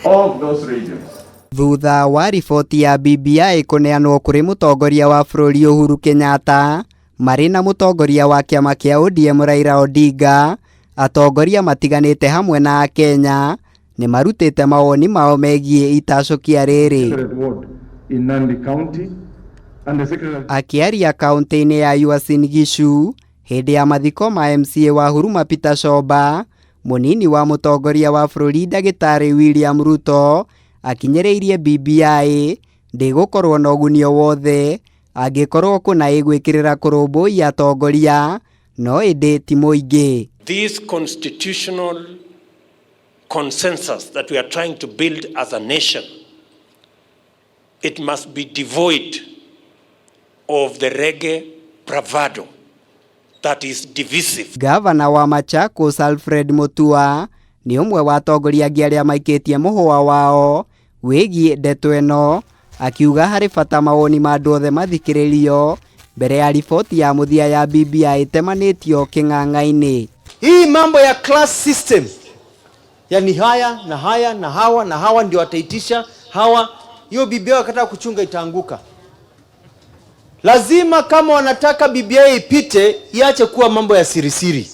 Of those regions. Thutha wa riboti ya BBI kũneanwo kũrĩ mũtongoria wa bũrũri Uhuru Kenyatta marĩ na mũtongoria wa kĩama kĩa ODM Raila Odinga, atongoria matiganĩte hamwe na Akenya nĩ marutĩte mawoni mao megiĩ itacũkia rĩrĩ. Ward in Nandi County and the Secretary Akĩaria kaunti-inĩ ya Uasin Gishu hĩndĩ ya mathiko ma MCA wa Huruma Peter Shomba, mũnini wa mũtongoria wa bũrũri ndagĩtarĩ William Ruto akinyĩrĩirie BBI ndĩgũkorwo na ũguni o wothe angĩkorwo kũna ĩgwĩkĩrĩra kũrũmbũiya atongoria no ĩndĩ ti mũingĩ. This constitutional consensus that we are trying to build as a nation, it must be devoid of the reggae bravado that is divisive. Gavana wa Machakos Alfred Mutua nĩ ũmwe wa atongoria angĩ arĩa maikĩtie mũhũa wao wĩgiĩ ndeto ĩno, akiuga harĩ bata mawoni ma andũ othe mathikĩrĩrio mbere ya riboti ya mũthia ya BBI ĩtemanĩtio kĩng'ang'a-inĩ. Hii mambo ya class system, yani haya na haya na hawa na hawa ndio wataitisha hawa, hiyo BBI wakataka kuchunga itaanguka. Lazima kama wanataka BBI ipite, iache kuwa mambo ya sirisiri.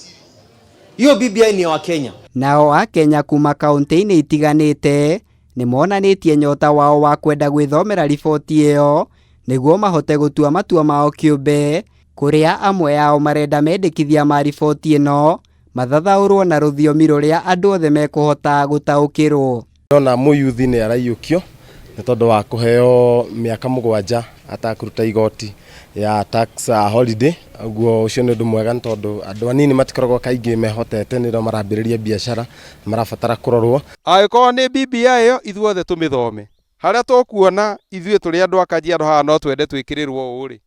Hiyo BBI ni ya Wakenya. Nao Akenya kuma kaunti-inĩ itiganĩte nĩ monanĩtie nyota wao wa kwenda gwĩthomera riboti ĩyo nĩguo mahote gũtua matua mao kĩũmbe, kũrĩa amwe ao marenda mendekithia ma riboti ĩno mathathaũrwo na rũthiomi rũrĩa andũ othe mekũhota gũtaũkĩrwo. Ndona mũyuthi nĩ araiyũkio nĩ tondũ wa kũheo mĩaka 7 atakũruta igoti ya tax holiday. Ũguo ũcio nĩ ũndũ mwega nĩ tondũ andũ anini matikoragwo kaingĩ mehotete, nĩrĩo marambĩrĩria biacara, marabatara kũrorwo. Angĩkorwo nĩ BBI ĩyo, ithuothe tũmĩthome harĩa tũkuona ithuĩ tũrĩ andũ a Kajiado haha no twende twĩkĩrĩrwo ũũ rĩ,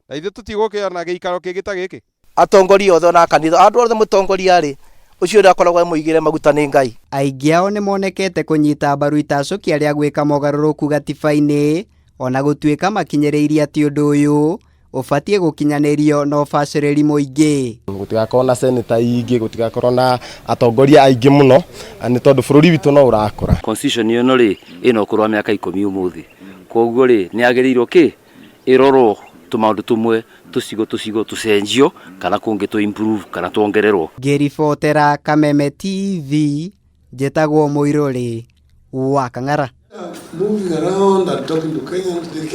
na ithuĩ tũtigũkĩona gĩikaro kĩngĩ ta gĩkĩ. Atongoria othe ona kanitha, andũ othe, mũtongoria rĩ, ũcio ũrĩa akoragwo mũigĩre maguta nĩ Ngai. Aingĩ ao nĩ monekete kũnyita mbaru itacũkia rĩa gwĩka mogarũrũku gatiba-inĩ, ona gũtuĩka makinyĩrĩirie atĩ ũndũ ũyũ ũbatiĩ gũkinyanĩrio na ũbacĩrĩri mũingĩ. Gũtigakorwo na seneta ingĩ, gũtigakorwo na atongoria aingĩ mũno, nĩ tondũ bũrũri witũ no ũrakũra. Constitution ĩno rĩ, ĩna ũkũrũ wa mĩaka 10 ũmũthĩ, koguo rĩ, nĩ yagĩrĩirwo kĩ ĩrorwo tũmaũndũ tũmwe, tũcigo tũcigo tũcenjio kana kũngĩ tũ improve kana tuongererwo. Ngĩribotera Kameme TV, njĩtagwo Mũirũrĩ wa Kang'ara. Moving around and talking to Kenyans, they